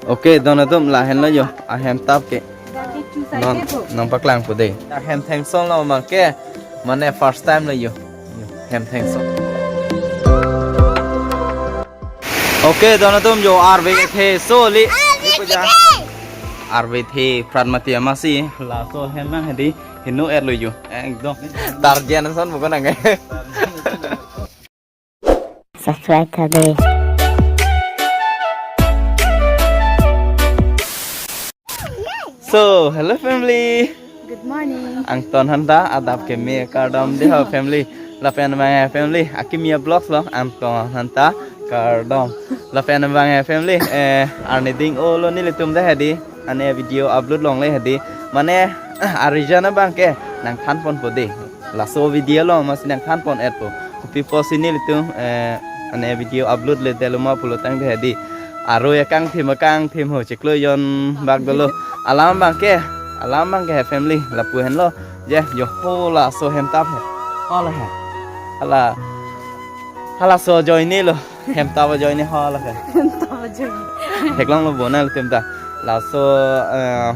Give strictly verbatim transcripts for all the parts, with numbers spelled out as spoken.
Okay, don atum, lahenlo jo, ahem tap ke. Non, nangpaklangpo dei. Ahem thengsong lo abang ke, mane first time lo jo. Ahem thengsong. Okay, don atum jo, arve kethe, so li. Arve kethe. Arve kethe, prat mati amatsi, laso ahem nang hedi, heno-et lo jo. Ekdom. Tarzan ason bukan ang. Subscribe tha dei. So, hello family. Good morning. Angton aphan ta adap keme kardom dei ho family. Lapen abang family, Akimi Vlogs lo, Angton aphan ta kardom. Lapen abang family, eh, arni ding-o lo nelitum ta hedi, ane video upload longle hedi. Mane, a-reason abang ke nangthanponpo dei. Laso video along amatsi nangthanpon-etpo. Kopi pusi nelitum, eh, ane video upload-le detlo ma pulo tangte hedi, aroi akangthim akangthim ho chiklo jon bak dolo. Alam abang ke, alam abang ke he family, lapu henlo. Je, jo ho laso ahem tap he. Ho la he. Hala, halaso ajoine lo. Hem tap ajoine ho la he. Hem tap ajoine. Theklonglo bo nanglitum ta. Laso, eh,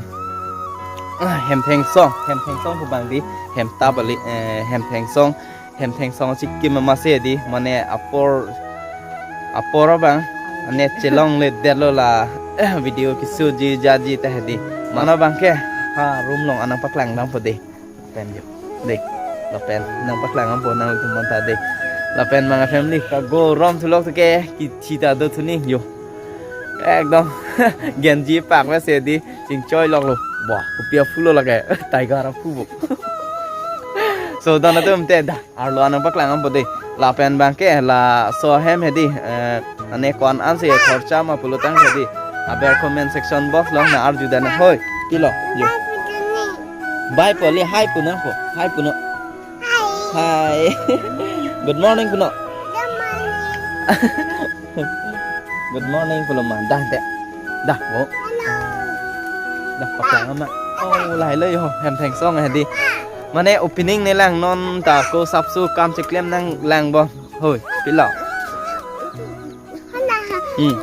hem thengsong, hem thengsong pu abang dei, hem tap kali, eh, hem thengsong, hem thengsong chikim amatsi dei, mane apor, apor abang, ane chelongle detlo la, eh, video keshoot-ji jaji ta hedi. Mane abang ke, ha, room along nangpaklang dampo dei. Pen jo. Dei. Lapen nangpaklang dampo nanglitum aphan ta dei. Lapen abang family, kagorom thulok ke, kithi ta do thu ni jo. Ekdom. Genji pakvek si dei, chingchoi loklo. Wah, kopi aphu lo lake. Tiger aphu bo. So, don atum te dak arlo nangpaklang dampo dei. Lapen abang ke laso ahem hedi, eh, ane ko-an ansi khorcha ma pulo tangte hedi, aber comment section box along nang-arju dana hoi. Pilo, jo. Bye po li, hi pu nangpo. Hi pu non. Hi. Good morning pu non. Good morning pulo ma. Dah, dei. Dah, bo. Dah, paklang ma. Oh, lahelo jo, hem thengsong hedi. Mane opening ne lang, non ta ko sapso kam chiklem nanglang bo. Hoi, pilo. Hmm.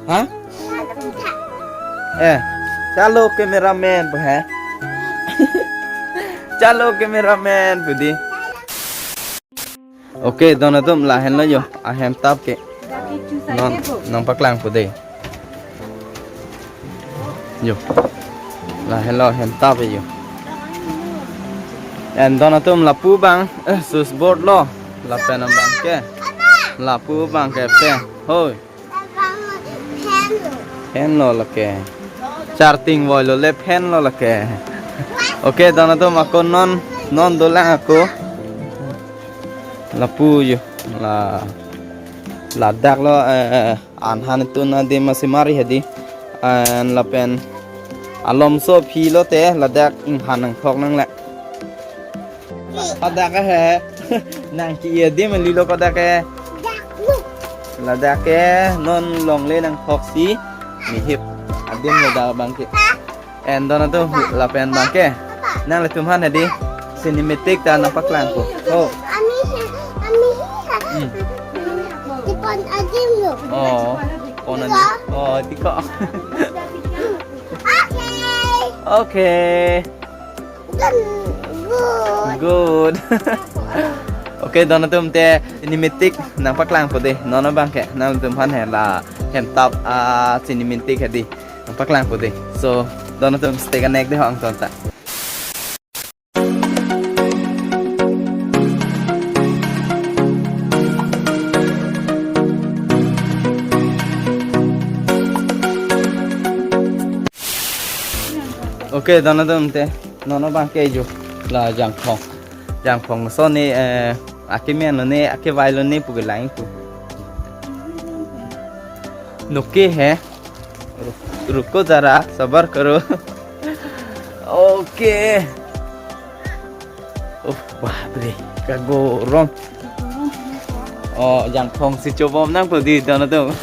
Ha? Eh, chalo cameraman pu he. Chalo cameraman pu dei. Okay, don atum, lahenlo jo, ahem tap ke. Non, nangpaklangpo dei. Jo. Lahenlo hem tap jo. And don atum, lapu abang, eh, switch board lo. Lapen abang ke. Lapu abang ke pen. Hoi. Fan lo lake. Charting voi lo le fan lo lake. Okay, don atum, ako non, non dolang ako. Lapu jo. La, ladak lo, eh, anhan itu na di masih mari hedi. And lapen alomso aphi lote ladak inghan nangthok nangle. Kodak he. Nang ki-e adim lilo kodak he. Ladak ke non longle nangthoksi mihip adim ladak abang ke. And don atum, lapen abang ke nanglitum aphan hedi cinematic ta nangpaklangpo. Oh. Ami he, ami he. Hmm. Tipon adim lo. Oh. Pon adim. Oh, tiko. Okay. Okay. Good. Good. Okay, don atum, te cinematic nangpaklangpo dei. Non abang ke nanglitum aphan he la hem tap a-cinematic hedi nangpaklangpo dei. So, don atum, stay connect dei ho angton ta. Okay, don atum, te non abang ke jo la Jangphong. Jangphong ason ne, eh, akimi ano ne, akivai lo ne pu kelang pu. Noke he. Ru-, ruko zara, sabar karo. Okay. Oh, bapre, kagorom. Oh, Jangphong si chobom nangpo dei, don atum.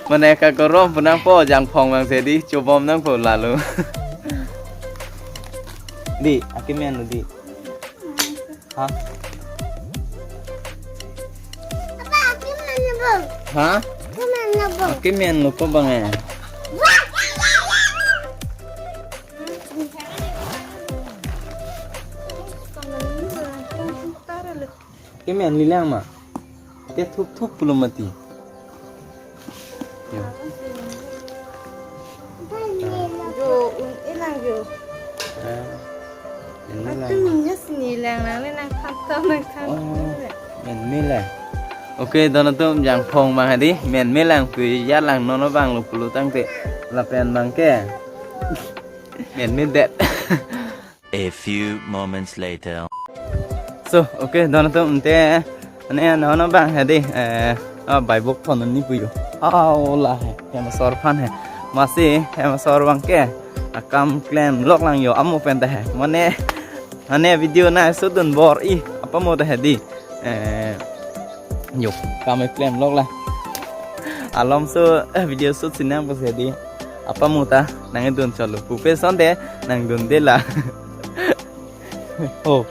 Mane kagorom pu nangpo, Jangphong abang si dei, chobom nangpo lalo. Dei, akimi ano dei. Ha? Papa, akimi ano bang? Ha? Akimi ano? Kemen lo ko bang eh. Kemen lilang ma. Te thup thup pulo mati. Yo. Jo, un elang jo. Ah, men me lang. Atu minyak sini lang lang le nang khantam nang khan. Oh, men me lang. Okay, don atum jangphong bang hadi, men me lang pu ya lang nono bang lo pulo tangte lapen bang ke. Men me det. A few moments later. So, okay, don atum ante, ane nono bang hadi, eh, ah, bai bok phone ni puyo. Ah, ola he, hem asor aphan he. Masi, hem asor bang ke, akam klem lok lang yo, amo pen ta he. Mane, ane video na sudun bor-i, apa mo ta hadi. Eh, yo, kam klem lok la. Alom so, eh, video shoot sinang pas hadi. Apa mo ta, nangdun cholo. Pupe sonte, nangdunde la. Oh.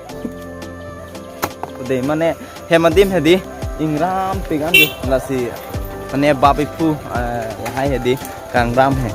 Ude mane hem adim hadi ingram pik an jo lasi mane bap iphu, eh, lahai hadi kangram he.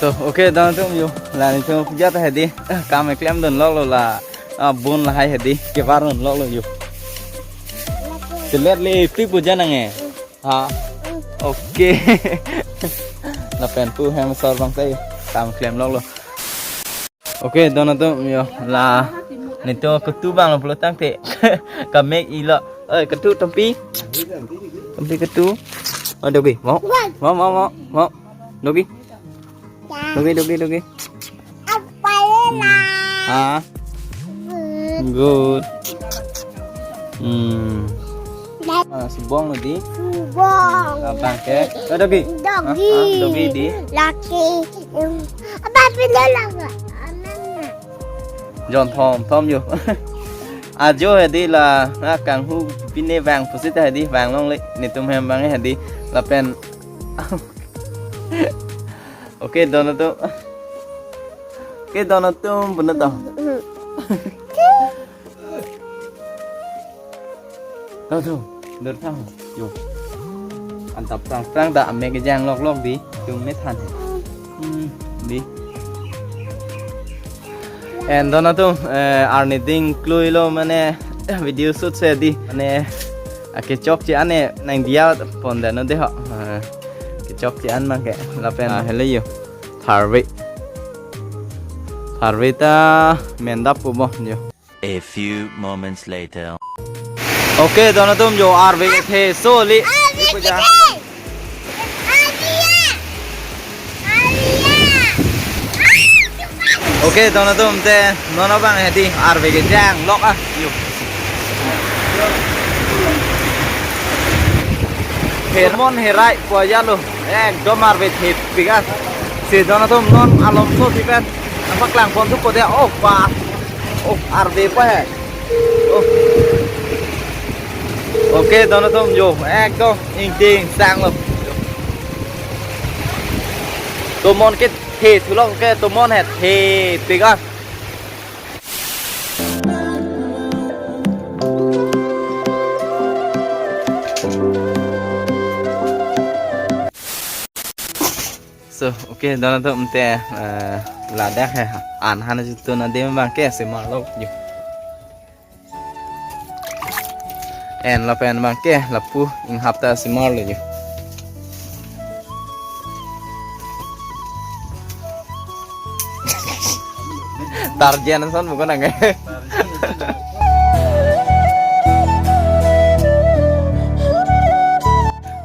So, okay, don atum yo. La nelitum pujat hadi. Kam klem dun lok lo la. Ah, bun lahai hadi. Kevar dun lok lo yo. Selet le pi puja nang eh. Ha. Okay. Lapen pu hem asor bang sai. Kam klem lok lo. Okay, don atum yo. La nelitum ketu bang lo pulo tangte. Kamek ilo. Eh, ketu tompi. Tompi ketu. Oh, dogi. Mo. Mo, mo, mo, mo. Dogi. Dogi, dogi, dogi. Apa ya lah? Ha? Good. Hmm. Ah, subong lo di. Subong. Abang ke. Eh, dogi. Dogi. Ah, ah, dogi di. Laki. Hmm. Apa pindah lah? Anaknya. Jon thom thom yo. Ajo hadi la na kanghu pine vang pusi ta hadi vang longle nelitum hem bang hadi lapen. Okay, don atum. Okay, don atum puno to. Don atum, dur thang. Yo. Antap prang prang ta amek kejang lok lok di. Tum me than. Hmm, di. And don atum, eh, arni ding klui lo mane video shoot si di. Mane akechok che ane nang dia pon dano de ho. Eh, kechok che an mang ke lapen. Ah, hello yo. Tharve. Tharve ta mendap pu bo yo. A few moments later. Okay, don atum yo arve kethe so li. Arve kethe. Arve ya. Arve ya. Okay, don atum te non abang hadi arve kejang lok ah. Yo. Hermon herai puaya lo. Ekdom arve thepik ah. Si don atum non alom so si pen. Apa klang pon tu kode oh pa. Oh, arve pa he. Oh. Okay, don atum yo, ekdom ingting sang lo. Tomon kethe thulong ke tomon he thepik ah. So, okay, don atum te, eh, ladak he an han jutun adim bang ke simar lo yo. En lapen bang ke lapu inghap ta simar lo yo. Tarjan son bukan ang eh.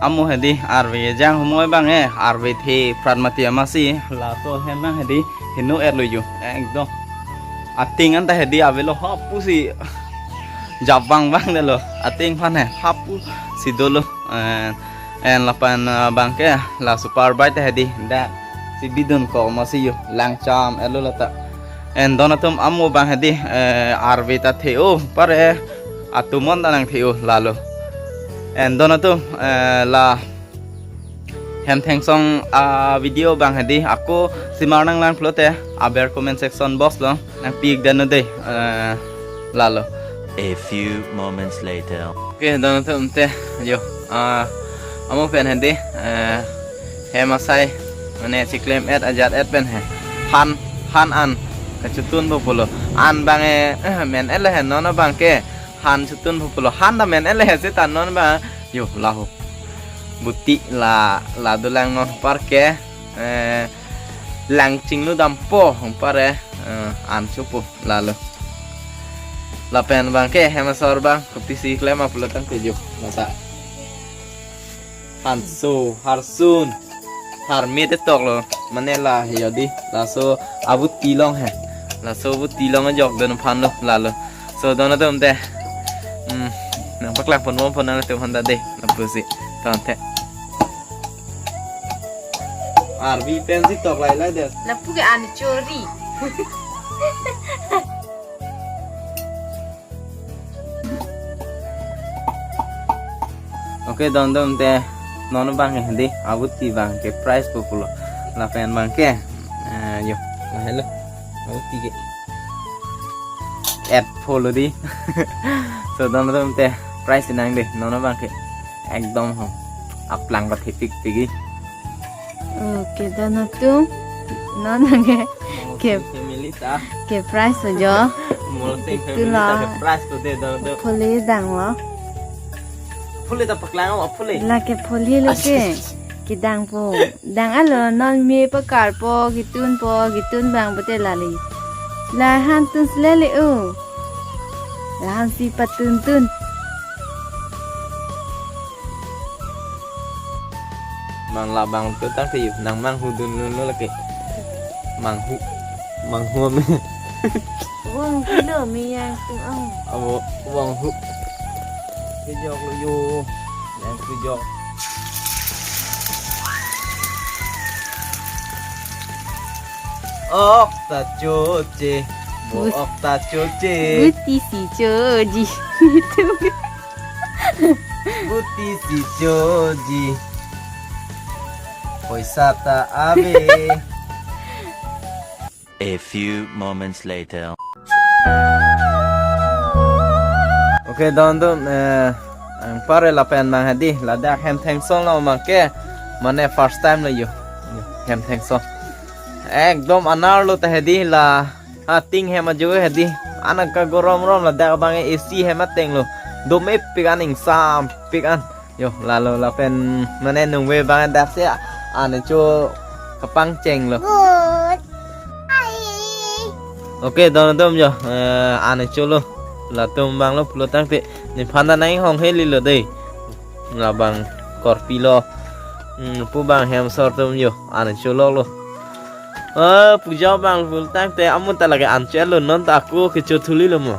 Amo hadi arve jang humoi bang eh arve the prat mati amasi lato hena hadi hinu er lo yo ekdom ating anta hadi avelo hapu si jabang bang de lo ating phan he hapu si dolo eh, en lapan eh, bang ke la super bike hadi da si bidun ko masi yo langcham elo lata. En don atum amo bang hadi eh, arve ta the o pare atumon ta nangthe-o lalo. And don atum, eh, la hem thengsong a video abang hedi ako simar nanglang pulote aber comment section box along nangpi-ik dano dei, eh, lalo. A few moments later. Okay, don atum te, yo, ah, amo pen hedi, eh, hem asai, mane chiklem-et ajat-et pen he. Han, han an kachotun po pulo. An abang e, eh, men-et le he, non abang ke han chotun po pulo. Han ta men-et le he seta non abang. Yo, laho. Buti la, la dolang non apar ke, eh, lang chinglu dampo, apar e, eh, an chopo, lalo. Lapen abang ke, hem asor abang, kopisi klem ma pulo tangte yo, mata. Hanso, harsun, harmit etok lo, mane la he yo di, laso abuti along he, laso abuti along ajok don aphan lo, lalo. So, don atum te, hmm, nangpaklang ponbom pon nangtum aphan ta dei, lapusi, ton te. Arvi pensi tok lai lai dei. Lapu ke an chori. Okay, don atum te, non abang ke hedi, abuti abang ke prize po pulo. Lapen abang ke, eh, yo, la helo, abuti ke. Et follow di. So, don atum te, prize nang dei, non abang ke. Ekdom ho. Aplang ko thepik pigi. Okay, don atum. Non abang ke, ke, family ta. Ke prize po jo. Molsing family ta ke prize po dei, don atum. Phule dang lo. Phule ta paklang o, phule. La ke phule lo ke. Kedang po. Dang alo non me pakar po, ketun po, ketun abang pute lali. La han tun si lele o. La han si patun tun. Mang labang tu tangte yo, nang manghu dun lo lo lake. Manghu, manghu me. Wang kilo me yang tu ang. Abo, wanghu. Kejok lo yo. Yang kejok. Ok ta choche. Bo But- ok ta choche. Buti si choji. Buti si choji. Poisa ta ave. A few moments later. Okay, don atum, eh, anpar e lapen abang hedi, ladak hem thengsong lo abang ke, mane first time lo yo, hem thengsong. Ekdom anar lo ta hedi la, ha, tin hem ajo hedi, anak ka gorom rom ladak abang e A C hem ateng lo, dome pik an ingsampik an. Yo, lalo lapen mane nungve abang dak si an cho kapangcheng lo. Good. Hi. Okay, don atum yo, eh, an cho lo. Latum abang lo pulo tangte. Nephan ta nang hong heli lo dei. Labang korpi lo. Hmm, pu abang hem asor atum yo, an cho lo lo. Eh, puja abang pulo tangte amun ta lake an cho lo non ta ako kecho thuli lo mo.